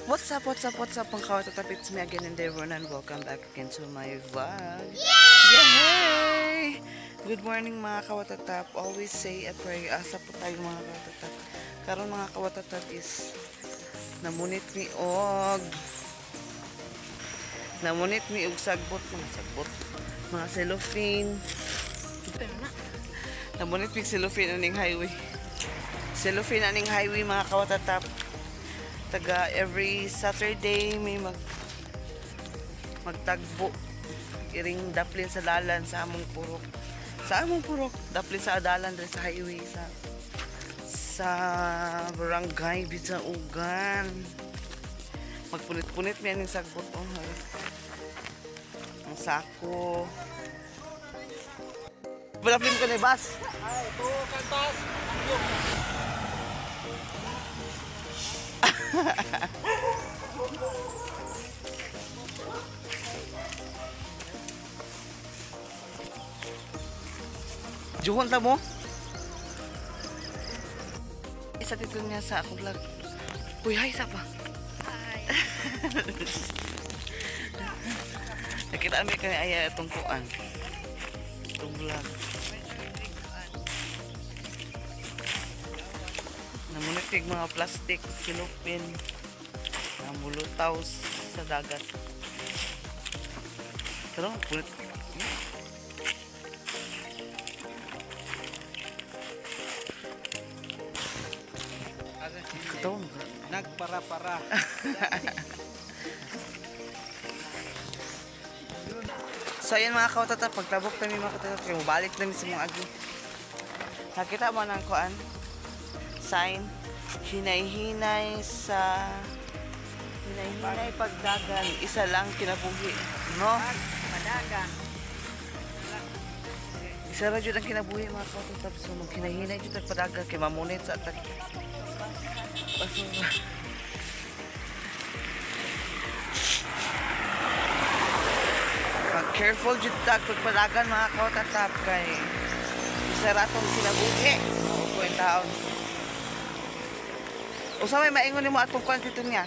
What's up, what's up, what's up, mga kawatatap? It's me again, and everyone, and welcome back again to my vlog. Yay! Good morning, mga kawatatap. Always say a prayer. Asa po tayo, mga kawatatap? Karon, mga kawatatap, is namunit mi og sagbot, mga sagbot, mga cellophane. Namunit mi cellophane aning highway. Cellophane aning highway, mga kawatatap. Taga every Saturday may magtagbo iring daplin sa dalan sa among purok. Sa among purok, daplin sa dalan diri sa highway sa barangay Bitaugan. Magpunit-punit mi aning sagbot, oh. Ang sako. Daplin ko ni bus. Ay, to kantas. Juhon ta mo? Isa dito niya sa akong vlog. Uy, hi sa pa. Hi. Nakita mi kani aya itong kuan. Itong vlog. Namunitig mga plastic, silupin, namulutaw sa dagat. Pero punit. Katawa mo ka? Nagpara-para. So ayan, mga kawatatap, pagtabok namin, mga kawatatap, kaya mabalik namin sa mga agi. Nakita mo ng kuan? Sign, hinay-hinay sa hinay-hinay pagdagan, isa lang kinabuhi, no? Padagan. Isa ra jud ang kinabuhi, mga kawatatap. So maghinay-hinay jud tag padagan kay mamunit sa atag basura. Mag careful jud tag pagpadagan, mga kawatatap, kay isa ra tong kinabuhi. Mao ko taon. Usa may maingon nimo atong kwan dito niya.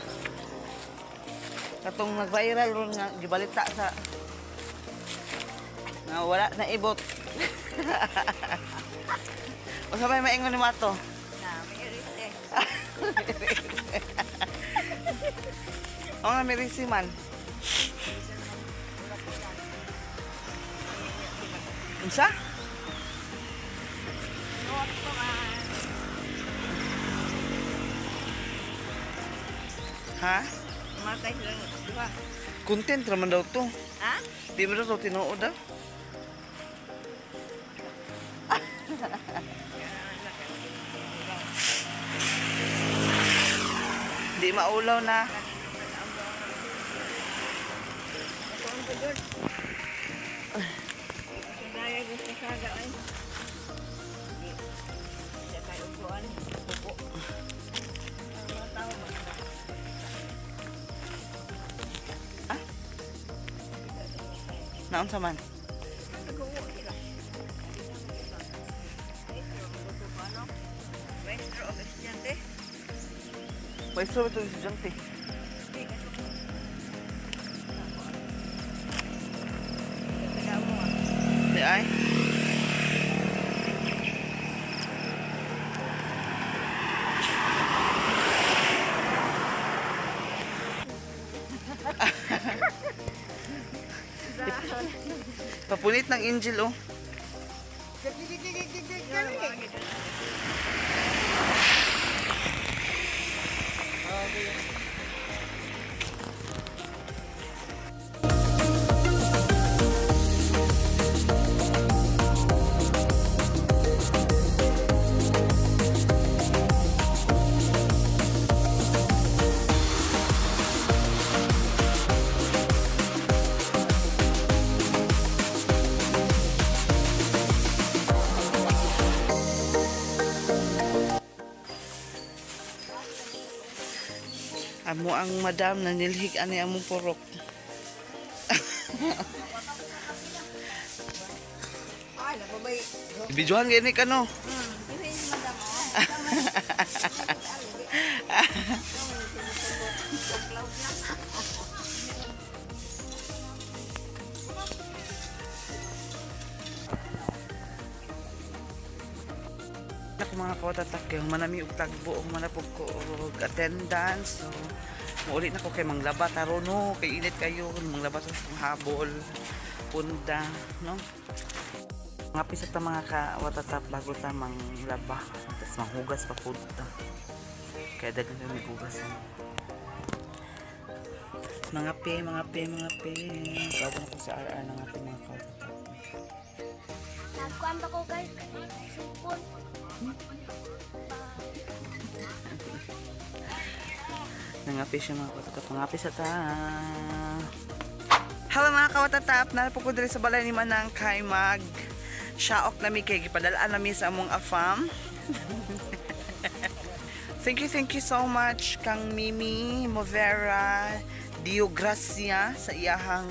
Katong nag-viral ron nga gibalita sa nga wala na ibot. Usa may maingon nimo ato? Na, may irise. Oo nga, may irise man. Unsa? Ha? Matay lang, di ba? Content raman daw to. Ha? Di mo daw to tinuod, ah. Di maulaw na. Naunsa man? Maestro of estudyante. Maestro ba itong estudyante? Di ay? Papunit ng angel, oh. Amo ang madam na nilhig ani among purok. Bijuhan gini ka, no? Ako mga kawatatak kay humanami og tagbo, humanapog ko og attendance. So muuli na ko kay manglaba taro no, kay init kayo, manglaba ta sa habol, punda, no. Mga pisa ta mga kawatatap bago ta manglaba, tas manghugas pa pud ta. Kaya daghan kami hugas. Mga pe, mga pe, mga pe. Bago na ko sa RR na nga pe mga kawatatap. Nagkuhan ba ko guys? Cellphone. Nangapi siya mga kawatatap. Nangapi sa ta. Hello mga kawatatap. Narapo ko diri sa balay ni Manang kay mag shaok nami kay gipadalaan nami sa among afam. Thank you so much kang Mimi Movera Dio Gracia sa iyahang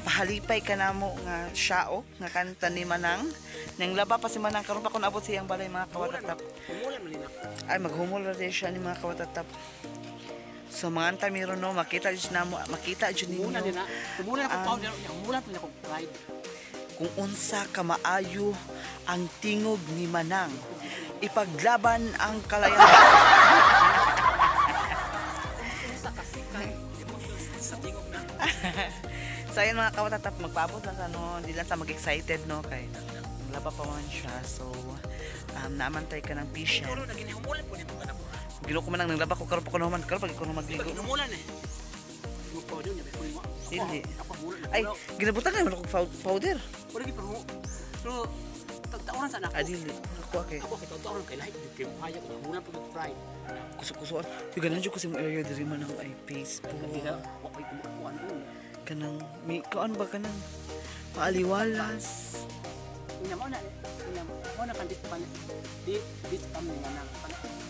pahalipay kanamo nga shaok nga kanta ni Manang. Nang laba pa si Manang karon pa ko naabot sa iyang balay mga kawatatap. Ay maghumol ra siya ni mga kawatatap. So mga anta meron no, makita jud namo, makita jud ninyo. Muna na ko powder, muna na ko pride. Kung unsa ka maayo ang tingog ni Manang. Ipaglaban ang kalayaan. Unsa kasi kay sa tingog na. So ayun mga kawatatap, magpaabot lang sa no, di lang ta mag-excited no kay laba pa man siya. So naamantay ka ng patient. Pero nagin humulan po nimo kana po. Ginoo ko man ang naglaba ko karon pa ko naman karon pag ko na magligo. Hinumulan eh. Mo powder niya ko nimo. Dili. Ako humulan. Ay, ginabutan ka naman ako powder. Wala gyud pero pero tagtauran sa anak. Ah, dili. Ako kay Ako kay tagtauran kay lahi gyud kay hayag ko humulan po gyud pride. Kuso-kusoan. Yung ganahan jud ko sa imong area diri man ang ay Facebook. Hindi na wa koy kumukuan ko. Kanang may kaan ba kanang paaliwalas. Ina mo na ina mo na kan dispan di dispam ni Manang.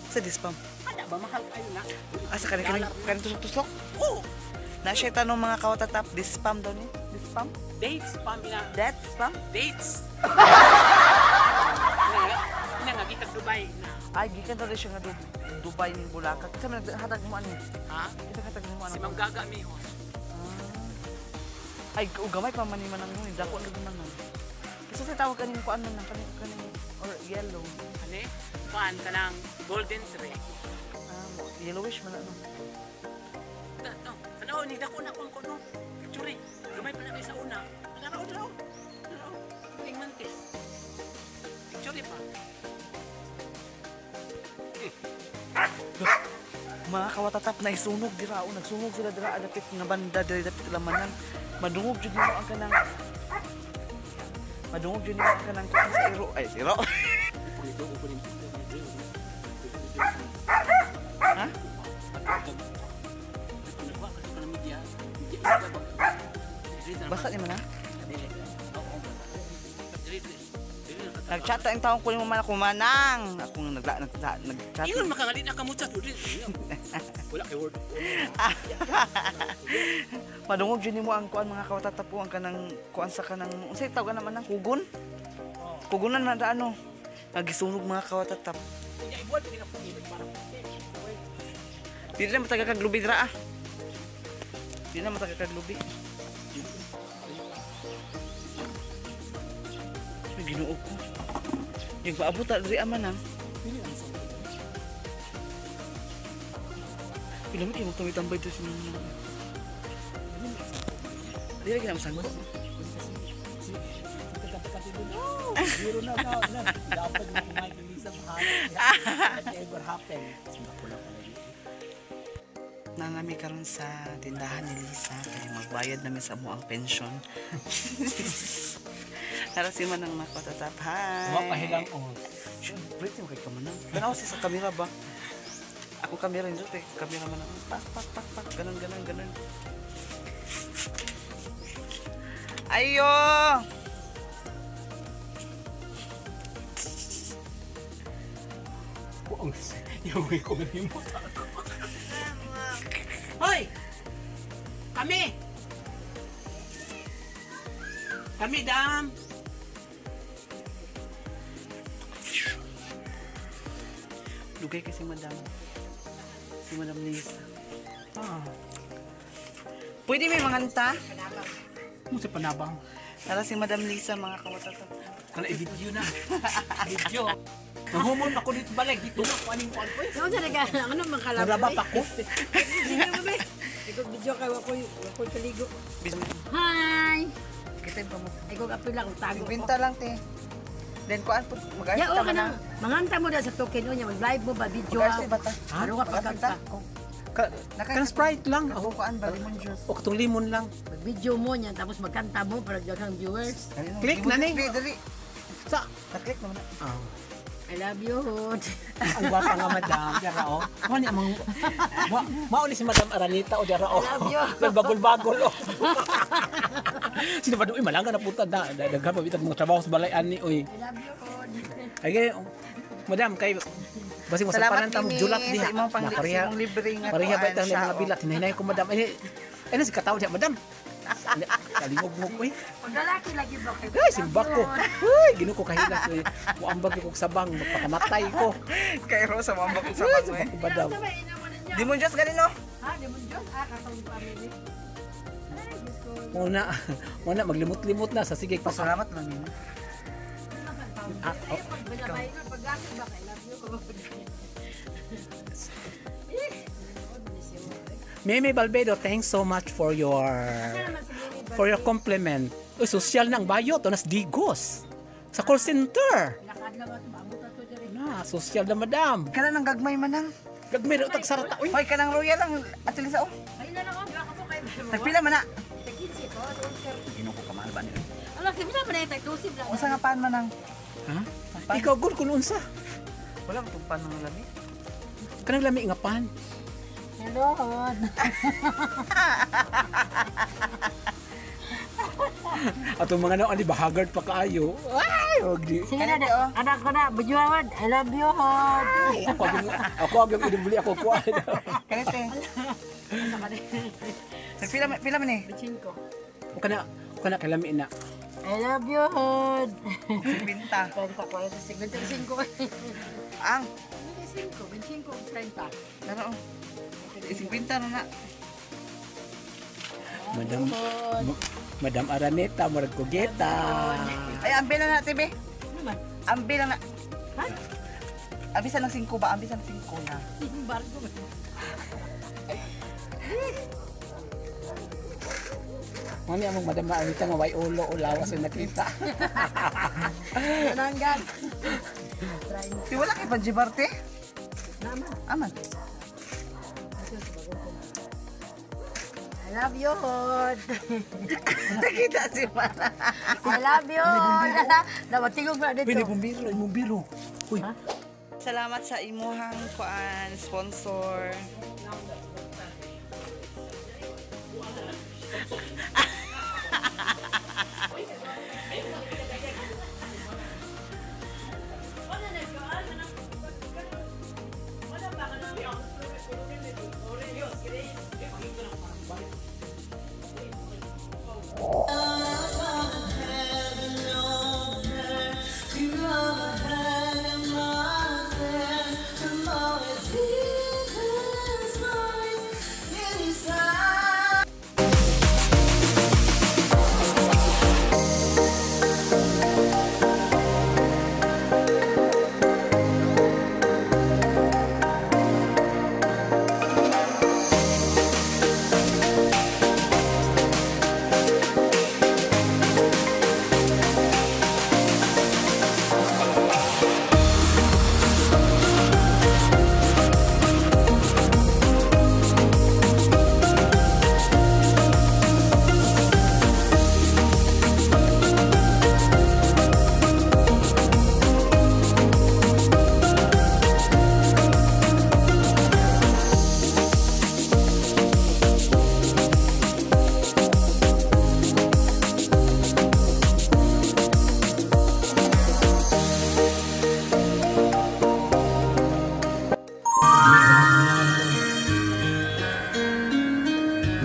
Sa dispam. Ada ba mahal kayo na? Asa ah, kanin kanin tusok-tusok? Oh, Na siya tanong mga kawatatap, dispam daw ni? Dispam? Dates spam ina. That spam? Dates. Ina nga gikan Dubai na. Ay, gikan daw siya nga Dubai ning Bulacan. Kinsa man naghatag mo ani? Ha? Kinsa hatag mo ano? Si Ma'am Gaga Mihos. Ay, gamay pa man ni Manang nun. Dako na man nun. Kasi sa tawag kanin ko ano nang kanin kanin or yellow. Ani? Kuan kanang golden tree. Ah, yellowish man ano. No, ano ni dako na kon ko no. Picture. Gamay pa na kay sa una. Naraw naraw. Naraw. Ing mantis. Picture pa. Mga kawatatap na isunog dira o nagsunog sila dira adapit nga banda dira dapit lamanan. Madungog jud nimo ang kanang madungog jud nimo ang kanang kuan sa iro. Ay, siro. Ha? Basta ni man ha? Nag-chat ang taong ko nimo man ako Manang. Ako nga nag-chat. Ingon makangalin na kamuchat. Wala kay word. Madungog jud nimo ang kuan mga kawatatap ang kanang kuan sa kanang unsay tawag naman nang kugon? Kugonan man da ano. Nagisunog mga kawatatap. Dili na mataga kag lubi dira ah. Dili na mataga kag lubi. Ay, Ginoo ko. Yung paabot ta diri man ang. Pila mo kayo magtambay-tambay to sa ninyo. Dili lagi na masangko. Zero na na na. Dapat mo kumain sa ever happen. Nanami karon sa tindahan ni Lisa kay magbayad nami sa amo ang pensyon. Tara si Manang makotatap. Hi. Mapahilang oh. Siyempre, mo kay ka Manang. Tanaw siya sa kamera ba? Ako kamera nito, eh. Kamera man. Pak, pak, pak, pak. Ganun, ganun, ganun. Ayo! Kuang yung ko mo ako. Hoy! Kami! Kami, dam! Lugay kasi Madam. Si Madam Lisa. Ah. Pwede may manganta? Mo sa panabang. Para si Madam Lisa, mga kawatato. Kana i-video na. Video. Nahumon ako dito balik dito na ko aning kuan ko. Ano talaga? Ano man kalabo? Naraba pa ko. Ikaw video kay wa ko'y kaligo. Hi! Kita yung pamag. Ikaw apil lang tago ko. Binta lang, te. Then kuan po, mag-arsi Ya, ta o ka man nang manganta mo na sa token unya, mag-live mo ba video? Mag-arsi ba ta? Ano ka Mag-arsi ta? pagkanta? Kana Sprite lang. Ako kuan ba, lemon juice. O katong limon lang. Mag-video mo niya tapos magkanta mo para daghang viewers. Dali na. Click na Lemon ni. juice, Dali. Sa Na-click naman na. Ah. I love you. Hod. Ang gwapa nga madam, dara oh. Mao ni amang mao ni si Madam Aranita o dara oh. Love you. Nagbagol-bagol oh. Sino ba doy malangga na puta da. Daghan pa bitag mga trabaho sa balay ani oy. I love you. Hod. Ay gani, oh. Madam kay basi mo sa Salamat, panan ta mo Mimi, julat diha. sa imong Na, pareha- sa imong libre nga Pareha ba kuan itang siya, mga oh. bilat hinahinay ko madam. Ay ay na si kataw diha madam. Kalingog-ngog oy. Paglalaki lagi ba kayo? Ay simbak ko. Uy, ginoo ko kahilas oy. Muambag ko og sabang mapakamatay ko. Kay Rosa, mambak sa Ay, bang, eh. simbak ko madam. Lemon juice gani no? Ha, lemon juice? Ah, katong family. Ay, Diyos ko. Muna, muna maglimot-limot na sa sige pa. Pasalamat lang yun. Ah, oh. Pag binabay ko, pag laki ba kay love you. Meme Balbedo, thanks so much for your compliment. Uy, social na ang bayo to nas Digos. Sa call center. Na, social na madam. Kana nang gagmay manang. Gagmay raw tag sarata uy. Hoy, kanang royal lang. Ate Lisa, oh. Ay, na lang, oh, ko kayo. Nagpila man na. Sa 15 ko, so, sir. Ginoo ko kamahal ba nila? Ala, kibila man na yung tag-12 lang. Unsa nga pan manang? Ha? Ikaw gud kun unsa? Wala man tong pan ng lami. Kanang lami nga pan. Hello, Hod. Atong mga naon di ba haggard pa kaayo. Ay, wag di. Sige na, anak ko na, bujuan, I love you, Hod. Ako ang inubli ako kuan. Kani te. Nagpila pila man eh. 5. Kana kana kay lami na. I love you, Hod. Binta. 30, 45, 25. Ang 25, 25, 30. Ano? oh. Ising binta na na. Madam Madam Araneta, murag kugeta. Ay, ambil na na, tibi. Ano man? Ambil na na. Ha? Abisan ng 5 ba? Abisan ng 5 na. Yung barko. Mami among Madam Araneta nga way ulo o lawas yung nakita. Nananggan. Di wala kay Panjibarte? Naman. Aman. I love you, Hod. Nakita si Mana. I love you, Hod. Nabatingog na dito. Pwede bumbiro, imong biro. Uy, Salamat sa imuhang kuan sponsor.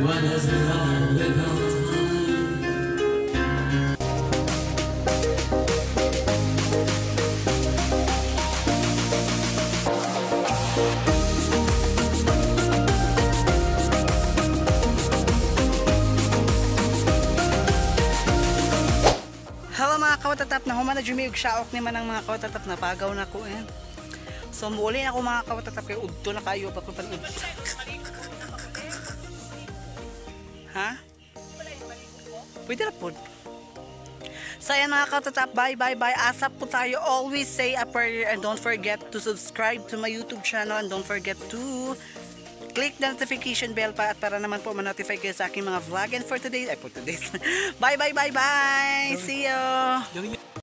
What is love without time? kawatatap, na human na jud mi og saok ni manang, mga kawatatap, napagaw na ko eh. So muuli na ako, mga kawatatap, kay udto na kayo pa ko pan. Ha? Pwede na po. So ayan, mga katatap, bye bye bye. Asap po tayo. Always say a prayer and don't forget to subscribe to my YouTube channel and don't forget to click the notification bell pa at para naman po ma-notify kayo sa aking mga vlog. And for today, ay, for today's. Bye bye bye bye. See you.